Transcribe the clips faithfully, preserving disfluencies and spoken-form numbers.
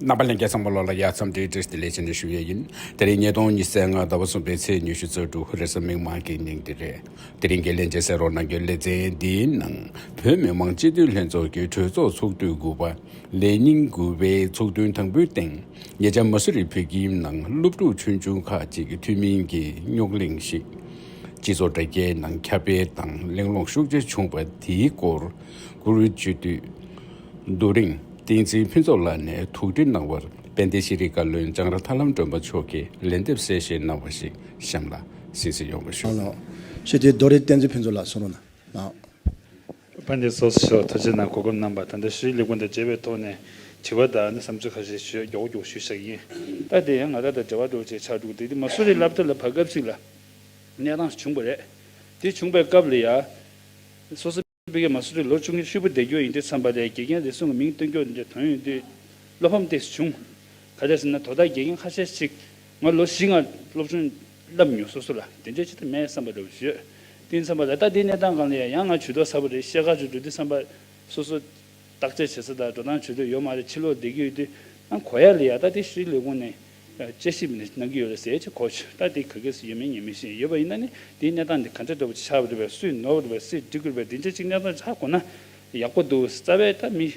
རྣམ་པ་ལྷན་རྒྱས་ཚང་མ་ལོ་ལ་ཡ་མཚམས་བསྒྲིགས་བཀྲ་ཤིས་བདེ་ལེགས་བྱས་ནས་ཞུ་ཡས་ཡིན། དེ་རིང་ཉིས་སྟོང་ཉི་ཤུ་རྩ་ལྔ་ཟླ་བ་གསུམ་པའི་ཚེས་ཉི་ཤུ་རྩ་དྲུག་རེས་གཟའ་མིག་དམར་གྱི་ཉིན་དེ་རེད། དེ་རིང་གི་ལྷན་རྒྱས་གསན་རོགས་གནང་རྒྱུའི་ལེ་ཚན་འདིའི་ནང་བོད་མི་མང་སྤྱི་འཐུས་ལྷན་ཚོགས་ཀྱི་གྲོས་ཚོགས་ཚོགས་དུས་དགུ་པ་ལས་ཉིན་དགུ་པའི་ཚོགས་ཐུན་དང་པོའི་སྟེང་ཉེ་ཆར་མ་སུ་རི་བོད་ཁྱིམ་ནང་སློབ་ཕྲུག་ཆུང་ཆུང་ཁག་ཅིག་གི་འཐུས་མིན་གྱི་རྙོག་གླེང་ཞིག་སྤྱི་ཚོགས་དྲ་རྒྱའི་ནང་ཁྱབ་སྤེལ་དང་གླེང་སློང་ཤུགས་ཆེ་བྱུང་བ་དེའི་སྐོར་གུ་རུ་སྤྱི་འཐུས་རྡོ་རིང་བསྟན་འཛིན་ཕུན་ཚོགས་ལགས་ནས་དོགས་འདྲི་གནང་བར་དཔལ་ལྡན་ཤེས་རིག་བཀའ་བློན་ལྕང་ར་ཐར་ལམ་སྒྲོན་པ་མཆོག་གིས་ལན་འདེབས་གསལ་བཤད་གནང་བ་ཞིག་གཤམ་ལ་གསན་གཟིགས་ཡོང་བ་ཞུ། ཨ་ལོ། སྤྱི་འཐུས་རྡོ་རིང་བསྟན་འཛིན་ཕུན་ཚོགས་ལགས་གསུང་རོགས་གནང་། དཔལ་ལྡན་ཚོགས་གཙོ་མཆོག་ཐུགས་རྗེ་གནང་། གོ་སྐབས་གནང་བ་དང་། ད་ཤེས་རིག་ལས་ཁུངས་དང་མཇལ་བའི་ཐོག་ནས་དྲི་བ་དང་ནི་བསམ་ཚུལ་ཁ་ཤས་ཞུ་མགྱོགས་མགྱོགས་ཞུས་བཞག་གི་ཡིན། ད་དེ་ཡང་ང་རང་དང་འབྲེལ་བ་འགྲོ་བྱས་ཆགས་འདུག་དེ་དུས་མ་སུ་རི་སློབ་གྲྭ་ལ་བར་སྐབས་ཤིག་ལ་གནས་སྟངས་བྱུང་བ་རེད། དེ་བྱུང་བའི་སྐབས་ལ་ཡ། སོ་སོ་ཕ་གི་མ་སུ་རི་ལོ་ཆུང་ཆུང་ཕྱུག་པོ་བསྡད་རྒྱུ་ཡིན་དུས་ཙམ་པ་ལ་དགེ་རྒན་རེ་ཟུང་གི་མིང་བཏོན་རྒྱུ་འདི་དོན་ཡོད་དུས་བློ་ཕམ་ཏོག་ཙམ་བྱུང་། ག་རེ་ཟེར་ན་དོ་བདག་དགེ་རྒན་ཁ་ཤས་ཤིག་ང་ལོ་བཞི་ལྔ་སློབ་སྦྱོང་བསླབ་མྱོང་སོ་སོ་ལ་དེ་འདྲའི་ཅི་ལྟ་མེད་བསམ་པ་འདྲ་བོ་ཡོད། དེ་ཙམ་པ་ལ་ད་དེའི་གནས་སྟངས་སྒང་ལ་ཡང་ཡང་ང་ཇུས་གཏོགས་གསར་པ་རེ་བཤད་ག་ཅིག་འགྲོ་དུས་ཙམ་པ་སོ་སོ་བརྟག་དཔྱད་བྱེད་ས་དང་འགྲོ་སྟངས་བྱེད་འདོད་ཡོད་མ་རེད། ཕྱི་ལོགས་བསྡད་ཀྱི་ཡོད་དུས་ཨང་གོ་ཡ་ལ་ཡ་ད་དེ་ཤེས་རིག་ལས་ཁུངས་ནས་དཔྱད་ཞིབ་ནས་གནང་གི་ཡོད་རེད་ཟེར་ཅིག་གོ་ཆོད། ད་དེ་ག་གེ་སུ་ཡོད་མེད་ངས་མི་ཤེས། ཡོད་པ་ཡིན་ན་ནི་དེའི་གནས་སྟངས་འདི་ག་འདྲ་འདྲ་བོ་ཅིག་ཆགས་པ་རེད་པས། སུས་ནོར་བ་རེད་པས། སུས་འགྲིག་གི་རེད་པས། དེ་འདྲ་ཅིག་གནས་སྟངས་ཆགས་དགོས་ན་ཡག་པོ་འདུག་རྩ་བའི་ད་མི་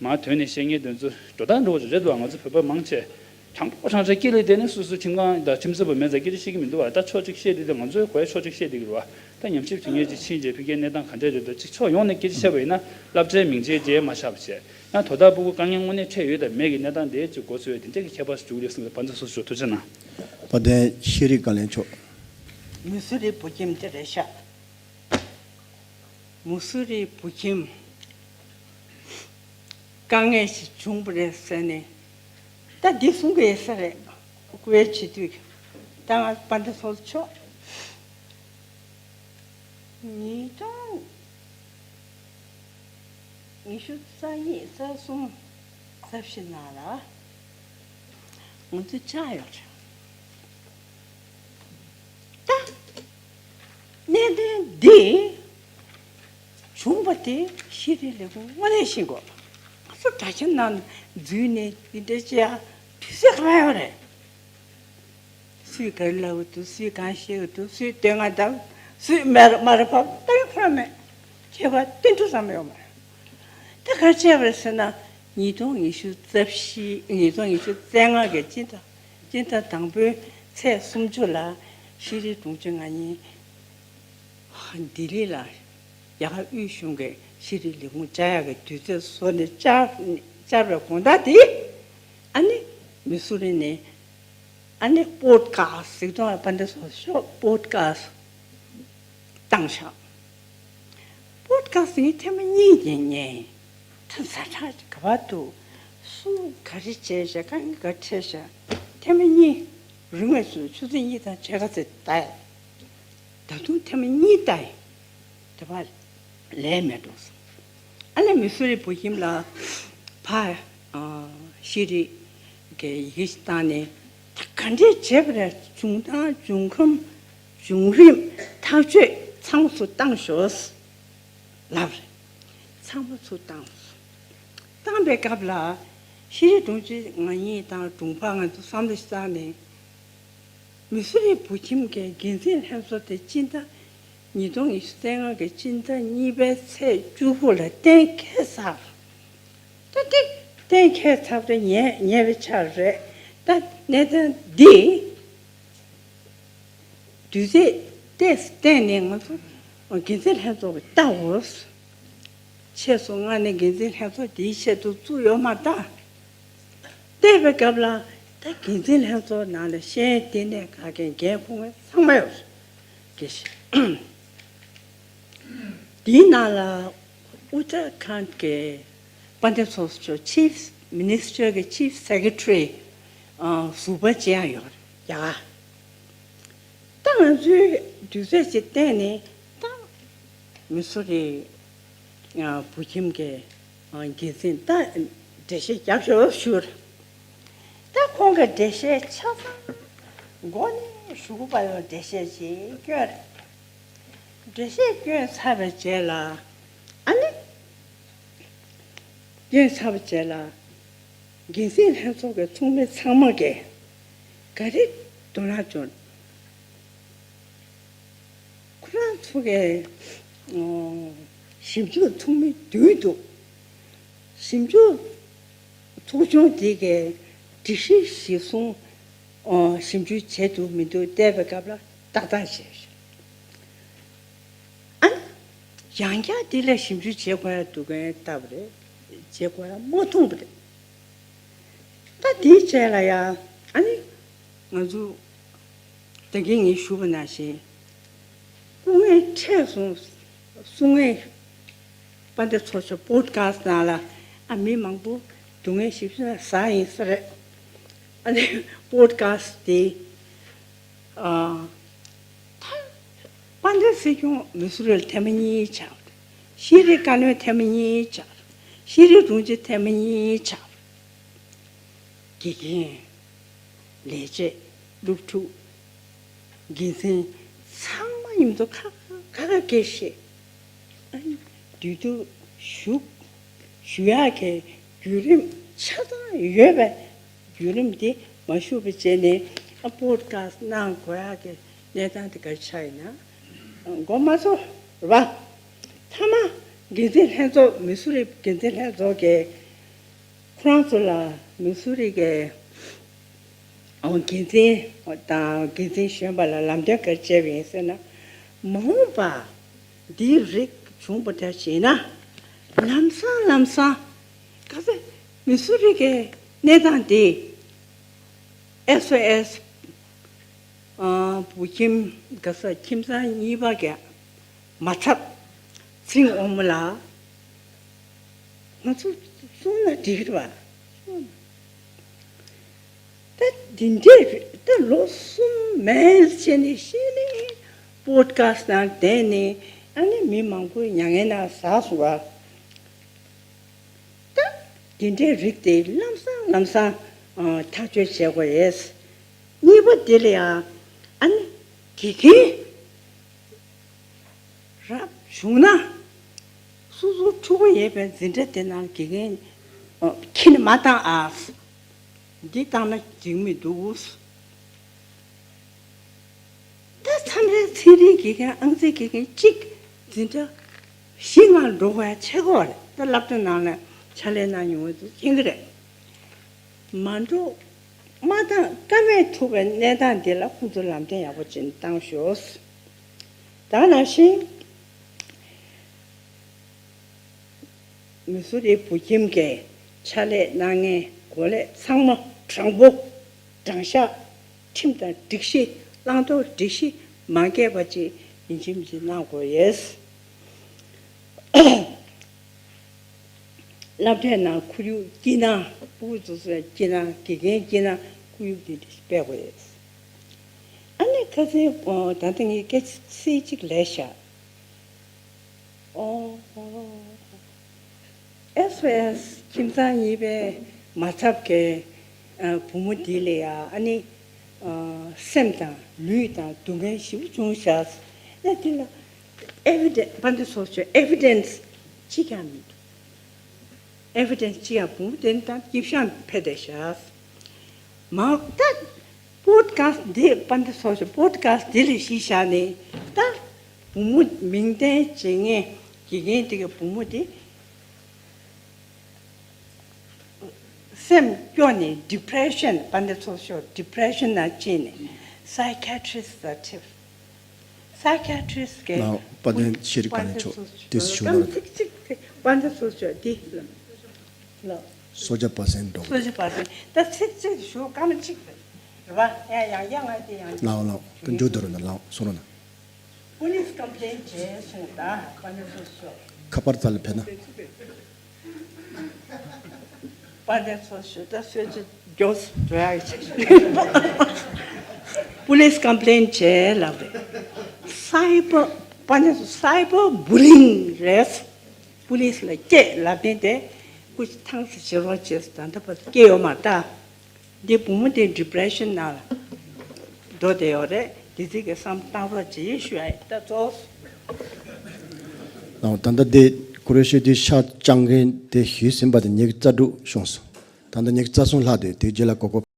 མ་དོན་ནས་བཤད་མཁན་དེ་ཚོ་འགྲོ་སྟངས་འགྲོ་བ་རེད་འདུག་ང་ཚོ་བོད་པ་མང་ཆེ་དྲང་པོ་དྲང་བཞག་སྐད་ལས་དེ་ནི་སོ་སོའི་ཁྲིམས་ཁང་དང་ཁྲིམས་རྩོད་པ་མེད་ཙང་སྐད་ཆ་བཤད་ཀྱི་མི་འདུག་བ། ད་ཕྱོགས་གཅིག་བཤད་དེ་དེ་ང་ཚོའི་གོ་ཡ་ཕྱོགས་གཅིག་བཤད་དེ་གི་རེད་བ། ད་ཉམས་ཞིབ་བྱེད་མཁན་ཅིག་ཕྱིན་རྗེས་ཕ་གིའི་གནས་སྟངས་ག་འདྲ་རེད་འདུག་ཅིག་ཕྱོགས་ཡོངས་ནས་སྐད་ཆ་བཤད་པ་ཡིན་ན་སློབ་གྲྭའི་མིང་ཆེན་རྗེས་མ་ཆགས་པ་བྱས་ན་དོ་བདག་ཕྲུ་གུ་དཀའ་ངལ་དངོས་གནས་འཕྲད་ཡོད་དམ་མེད་ཀྱི་གནས་སྟངས་དེ་ཅིག་མགོ་ཚོས་དེ་འདྲ་གི་ཁྱད་པར་ཞིག་འཇུག་རེད་གསུངས་ཏེ་བན་དེ་སོ་སོ་ཐུགས་རྗེ་གནང་། དཔལ་ལྡན་ཤེས་རིག་བཀའ་བློན་མཆོག་མུ་སུ་རི་བོད་ཁྱིམ་དེ་རེད་ཤག་མུ་སུ་རི་བོད་ཁྱིམ་དཀའ་ངལ་ཞིག་བྱུང་བ་རེད་ཟེར་ནས་ད་འདི་གསུང་གི་ཡོད་ས་རེད། སྐུ་ངལ་ཆེ་དུས་ད་ང་དཔལ་ལྡན་ཚོགས་གཙོ་མཆོག་ཉིས་སྟོང་ཉི་ཤུ་རྩ་གཉིས་རྩ་གསུམ་རྩ་བཞི་ནང་ལ་ང་ཚོ་བཅར་ཡོད་རེད། ད་གནད་དོན་འདི་བྱུང་བ་དེ་ཤེས་རིག་ལས་ཁུངས་དངོས་གནས་ཤེས་དགོས། ང་ཚོ་དྲ་རྒྱ་ནང་འཛུལ་ནས་འདི་འདྲ་བྱེད་ཡ་དུས་ཚོད་ག་པར་ཡོད་རེད། སུས་ག་རེ་ལབ་ཀྱི་འདུག་སུས་གང་བཤད་ཀྱི་འདུག་སུས་དོན་ང་དང་སུས་མར་མར་ཕབ་ལྟ་གི་ཁོ་རང་མེད། ཁྱད་པར་ཏིལ་འབྲུ་ཙམ་ཡོད་མ་རེད། ད་ག་རེ་བྱས་པ་རེད་ཟེར་ན་ཉིས་སྟོང་ཉི་ཤུ་རྩ་བཞི་ཉིས་སྟོང་ཉི་ཤུ་རྩ་ལྔ་གི་སྤྱི་ཟླ་སྤྱི་ཟླ་དང་པོའི་ཚེས་སུམ་ཅུ་ལ་ཤེས་རིག་དྲུང་ཆེ་ང་གཉིས་ལྡི་ལི་ལ་རྒྱ་གར་དབུས་གཞུང་གི་ཤེས་རིག་ལས་ཁུངས་བཅར་ཡག་གི་དུས་ཚོད་བཟོས་ནས་བཅར་བཅར་བའི་དགོང་དག་དེ་ཨ་ནི་མུ་སུ་རི་ནས་ཨ་ནི་པོཌ་ཀ་སི་ཟེར་དང་པ་འདི་སོ་ཤོག་པོཌ་ཀ་སི་བཏང་ཤག་པོཌ་ཀ་སི་ངས་ཐེངས་མ་གཉིས་ཀྱི་ཉན། ཐ་ཛ་དྲག་ག་པར་འདུག་སུ་ག་རེ་བྱས་ཤག་དཀའ་ངལ་ག་འཕྲད་ཤག་ཐེངས་མ་གཉིས་རིང་བས་སུ་ཆུ་ཚོད་གཉིས་དང་ཕྱེད་ཀ་ཙམ་ལྟ་ཡ། ད་དུང་ཐེངས་མ་གཉིས་ལྟ་ཡ། དེ་བ་ལས་མེད་འགྲོ་སོང་། ཨ་ནི་མུ་སུ་རི་བོད་ཁྱིམ་ལ་ཕ་ཨ་ཤེས་རིག་གི་ཡི་གེ་ཞིག་བཏང་ནས་ད་ག་འདྲས་བྱས་པ་རེད། བྱུང་སྟངས་བྱུང་ཁམས་བྱུང་རིམ་ཐག་གཅོད་ཚང་མ་ཚུར་བཏང་ཤོག་ལབ་རེད། ཚང་མ་ཚུར་བཏང་སོང་། བཏང་པའི་སྐབས་ལ་ཤེས་རིག་དྲུང་ཆེ་ང་གཉིས་དང་དྲུང་འཕར་ང་ཚོ་བསམ་བློ་ཞིག་བཏང་ནས། མུ་སུ་རི་བོད་ཁྱིམ་གྱི་འགན་འཛིན་ལྷན་ཚོགས་དེ་སྤྱི་ཟླ་ཉིས་སྟོང་ཉི་ཤུ་རྩ་ལྔ་གི་སྤྱི་ཟླ་གཉིས་པའི་ཚེས་བཅུ་དགུ་ལ་གཏན་འཁེལ་ཚར། ད་དེ་གཏན་འཁེལ་ཚར་བ་དེ་ཉན་ཉན་པའི་ཆ་རེད། ད་གནད་དོན་འདི་དུས་ཚོད་ཏོག་ཙམ་བཏང་ནས་ང་ཚོ་འགན་འཛིན་ལྷན་ཚོགས་ཀྱིས་ལྟ་འོས། ཆེད་སོང་ང་ནི་འགན་འཛིན་ལྷན་ཚོགས་དེའི་ཆེད་དུ་བཙུགས་ཡོད་མ་རེད། བལྟས་པའི་སྐབས་ལ་ད་འགན་འཛིན་ལྷན་ཚོགས་ནང་ལ་ཤེས་ཡོན་ལྟེ་གནས་ཁག་གི་འགན་འཁུར་མཁན་ཚང་མ་ཡོད་རེད། དེའི་ནང་ལ་ཨུ་ཏར་ཁཱན་གྱི་དཔལ་ལྡན་ཚོགས་གཙོ་མཆོག་ཆིབ་མི་ནི་སི་ཊར་གྱི་ཆིབ་སེ་ཀེ་ཊ་རི་ཟུར་པ་བྱེད་ཡག་ཡོད་རེད་ཡ། ད་ང་ཚོའི་དུས་ཚོད་ཅིག་བཏང་ནས་ད་མུ་སུ་རི་བོད་ཁྱིམ་གྱི་འགན་འཛིན་ད་འགྲེལ་བཤད་རྒྱབ་ཤོག་ཞུ། ད་ཁོང་གི་འགྲེལ་བཤད་ཆ་ཚང་མགོ་ནས་གཞུག་གུ་བར་ལ་འགྲེལ་བཤད་ཅིག་བསྐྱོན་རེད། འགྲེལ་བཤད་བསྐྱོན་ཚར་བའི་རྗེས་ལ་ཨ་ནི་བསྐྱོན་ཚར་བའི་རྗེས་ལ། འགན་འཛིན་ལྷན་ཚོགས་ཀྱི་ཚོགས་མི་ཚང་མ་གིས་ག་རེ་དོ་སྣང་བྱུང་། ཁོ་རང་ཚོ་གིས་ཨོ་ཞིབ་འཇུག་ཚོགས་མི་བདུན་འདུག་ཞིབ་འཇུག་ཚོགས་ཆུང་དེ་གའི་སྒྲིག་གཞི་གཞིར་བཟུང་ཨོ་ཞིབ་འཇུག་བྱས་འདུག་མི་འདུག་བལྟས་པའི་སྐབས་ལ་ཏག་ཏག་བྱས། ཨ་ནི་ཡང་བསྐྱར་དེ་ལ་ཞིབ་འཇུག་བྱེད་དགོས་ཡ་འདུག་གན་ལྟ་བ་རེད། བྱེད་དགོས་ཡ་མ་མཐོང་བ་རེད། ད་དེའི་རྗེས་ལ་ཡ་ཨ་ནི་ང་ཚོ་ད་གིན་ངས་ཞུས་པ་ནང་བཞིན་སྐུ་ངལ་འཕྲད་སོང་གསུང་ངས་དཔལ་ལྡན་ཚོགས་གཙོ་པོ་ཌི་ཁ་སི་ཊི་ནང་ལ་ཨ་མི་མང་པོ་སྡུག་བསྔལ་ཞིབ་ཞིབ་ཟ་ཡིན་ས་རེད། ཨ་ནི་པོ་ཌི་ཁ་སི་ཊི་དེ། ཨ། ད་དཔལ་ལྡན་སྲིད་སྐྱོང་མི་སུ་རེད་ཐེངས་མ་གཉིས་ཆགས། ཤེས་རིག་བཀའ་བློན་ཐེངས་མ་གཉིས་ཆགས། ཤེས་རིག་དྲུང་ཆེ་ཐེངས་མ་གཉིས་ཆགས། དགེ་རྒན། ལས་བྱེད། སློབ་ཕྲུག་འགན་འཛིན་ཚང་མ་མཉམ་དུ་ཁ་ཁ་ཁ་སྐད་བཤད། ཨ་ནི་དུས་དུ་ཞུགས་ཞུ་ཡག་གི་བརྒྱུད་རིམ་ཆ་ཚང་ཡོད་པའི་བརྒྱུད་རིམ་དེ་མ་ཞུགས་པ་བྱས་ནས་ཨ་པོ་ཌི་ཁ་སི་ཊི་གནང་དགོས་ཡག་གི་གནས་སྟངས་དེ་ག་རེ་ཆགས་ཡིན་ན་མགོ་མ་ཚོས་རེད་པ། མཐའ་མ་འགན་འཛིན་ལྷན་ཚོགས་མི་སུ་རེད་འགན་འཛིན་ལྷན་ཚོགས་ཀྱིས་ཁོ་རང་ཚོ་ལ་མི་སུ་རི་གི་འགན་འཛིན་དང་འགན་འཛིན་གཞོན་པ་ལ་ལམ་སྟོན་ག་རེ་བྱས་པ་ཡིན་ཟེར་ན། མ་འོངས་པ་འདིའི་རིགས་བྱུང་པ་འདྲ་ཞིག་ན་ལམ་སང་ལམ་སང་ག་ཚོད་མི་སུ་རི་གི་གནས་སྟངས་འདི་ཨེས་ཨོ་ཨེས་ཨ་བུ་ཁྱིམ་ག་ས་ཁྱིམ་ཚང་གཉིས་པ་གི་མ་ཚབ་ཚིང་འོག་མ་ལ་ང་ཚོ་གསུང་ན་འགྲིག་རེད་པ། ད་འདི་འདྲས་ད་ལོ་གསུམ་མལ་ཆེ་ནས་ཤེས་ནས་པོ་ཌི་ཁ་སི་ཊི་ནང་བསྡད་ནས་ཨ་ནི་མི་མང་པོའི་མྱ་ངན་ན་ཟགས་སོང་བ། ད་དེ་འདྲའི་རིགས་དེ་ལམ་སང་ལམ་སང་ཨ་ཐག་གཅོད་བྱེད་དགོས་རེད། གཉིས་པ་དེ་ལ་ཡང་ཨ་ནི་དགེ་རྒན་རབ་བྱུང་ན་སོ་སོ་ཕྲུ་གུ་ཡོད་པའི་འཛིན་གྲྭ་དེ་ནང་དགེ་རྒན་ཨ་ཁྱི་ནི་མ་བཏང་ཨ། འདི་བཏང་ན་འགྲིག་མི་འདུག་ད་མཚམས་རེ་ཚན་རིག་དགེ་རྒན་ཨང་རྩིས་དགེ་རྒན་གཅིག་འཛིན་གྲྭ་བཞི་ལྔ་འགྲོ་དགོས་ཡ་ཆེ་གོ་རེད། ད་སློབ་གྲྭ་ནང་ལ་ཕྱག་ལས་གནང་མྱོང་བ་ཚོ་མཁྱེན་གྱི་རེད། མ་འགྲོ་མ་བཏང་ཀ་མེད་ཐུག་པའི་གནས་སྟངས་འདི་ལ་ཁོང་ཚོ་ལམ་སྟོན་ཡག་པོ་ཅིག་བཏང་ཤོག་ད་ནང་བཞིན། མི་སུ་རི་བུ་ཁྱིམ་གྱི་ཕྱག་ལས་གནང་མཁན་འགོ་ལས་ཚང་མ་དྲང་པོ་དྲང་བཞག་ཁྲིམས་དང་སྒྲིག་གཞི་བླང་དོར་སྒྲིག་གཞི་མ་འགལ་བ་ཅིག་ཡིན་གཅིག་མིན་གཅིག་གནང་དགོས་ཡས། སློབ་གྲྭའི་ནང་ཁོར་ཡུག་སྐྱིད་སྣང་ཕྲུ་གུ་ཚོ་ཚོ་སྐྱིད་སྣང་དགེ་རྒན་སྐྱིད་སྣང་ཁོར་ཡུག་དེ་འདྲ་ཞིག་སྤེལ་དགོས་ཡས། ཨ་ནི་ཁ་སང་ད་ལྟ་ངས་སྐད་ཆ་ཚིག་གཅིག་ལབ་ཤག་ཨོ། ཨེས་ཨོ་ཨེས་ཁྱིམ་ཚང་གཉིས་པའི་མ་ཚབ་ཀྱི་ཨ་བུ་མོ་འདི་ལ་ཡ་ཨ་ནི་ཨ་སེམས་དང་ལུས་དང་སྡུག་བསྔལ་ཞེ་པོ་བྱུང་ཤག་ཨེ་འདི་ལ་ཨེ་བི་ཌེན་སི་དཔལ་ལྡན་ཚོགས་གཙོས་ཨེ་བི་ཌེན་སི་གཅིག་ཀྱང་མི་འདུག་ཨེ་བི་ཌེན་སི་གཅིག་ཀྱང་བུ་མོ་དེ་ནི་ད་སྐྱིད་ཤག་ཕེབས་བསྡད་ཤག་མ་ད་པོ་ཌི་ཁ་སི་ཊི་འདི་དཔལ་ལྡན་ཚོགས་གཙོས་པོ་ཌི་ཁ་སི་ཊི་འདི་ལ་གཞི་བཞག་ནས་ད་བུ་མོ་མིང་བཏོན་བྱེད་མཁན་དགེ་རྒན་དེ་གི་བུ་མོ་དེ་སེམས་སྐྱོ་ནས་ཌི་པི་རེ་ཤན་དཔལ་ལྡན་ཚོགས་གཙོས་ཌི་པི་རེ་ཤན་ནང་ཕྱིན་ནས་སའི་ཁ་ཡ་ཊི་རི་སི་ཊི་ལ་ཁྲིད། སའི་ཁ་ཡ་ཊི་རི་སི་ཊི་གི་ལགས། དཔལ་ལྡན་ཤེས་རིག་བཀའ་བློན་མཆོག་དེ་ཞུ་ན། ཚིག་གཅིག་དེ་དཔལ་ལྡན་ཚོགས་གཙོས་འདི་ལ། ལགས། སོ་བརྒྱ་པར་སེན་ཊི་འགྲོ། སོ་བརྒྱ་པར་སེན་ཊི་ད་ཚིག་གཅིག་ཞུ་སྐར་མ་གཅིག་རེད་བ། ཡ་ཡང་ཡ་ང་དེ་ཡང་། ལགས་ལགས། ཀུན་འགྱུར་དུ་རུ་ན་ལགས་སོ་རུ་ན། པུ་ལིས་ཀམ་པི་ལེན་བྱས་སོང་ད་དཔལ་ལྡན་ཚོགས་གཙོས། ཁ་པར་ཙ་ལ་ཕེབས་ན། དཔལ་ལྡན་ཚོགས་གཙོས་ད་གསོལ་ཇ་མགྱོགས་སུ་འགྲོ་ཡག་ཅིག་པུ་ལིས་ཀམ་པི་ལེན་བྱས་ལབ་རེད། སའི་པར་དཔལ་ལྡན་ཚོགས་སའི་པར་བུ་ལིང་རེད། པུ་ལིས་ལ་སྐྱེས་ལབ་མཁན་དེ་སྐུ་ཐང་སི་བྱེད་རོགས་བྱས་སུ་ད་ལྟ་བར་སྐྱེས་ཡོད་མ་རེད་ད། འདི་བུ་མོ་དེ་ཌི་པི་རེ་ཤན་ནང་ལ་འགྲོ་བསྡད་ཡོད་རེད། དེ་ཚིག་གི་བསམ་བཏང་རོགས་བྱེད་ཞུ་ཡ་ཡིན་ད་ཚོགས། ལགས། ད་ལྟ་དེ་ཀུ་རེ་ཤི་དེ་ཤ་བཅང་མཁན་དེ་ཞུས་ཟིན་པ་དེ་ཉིས་རྩ་དྲུག་བྱུང་སོང་། ད་ལྟ་ཉི་ཤུ་རྩ་གསུམ་ལྷག་དེ་དེའི་རྗེས་ལ་གོ་སྐབས།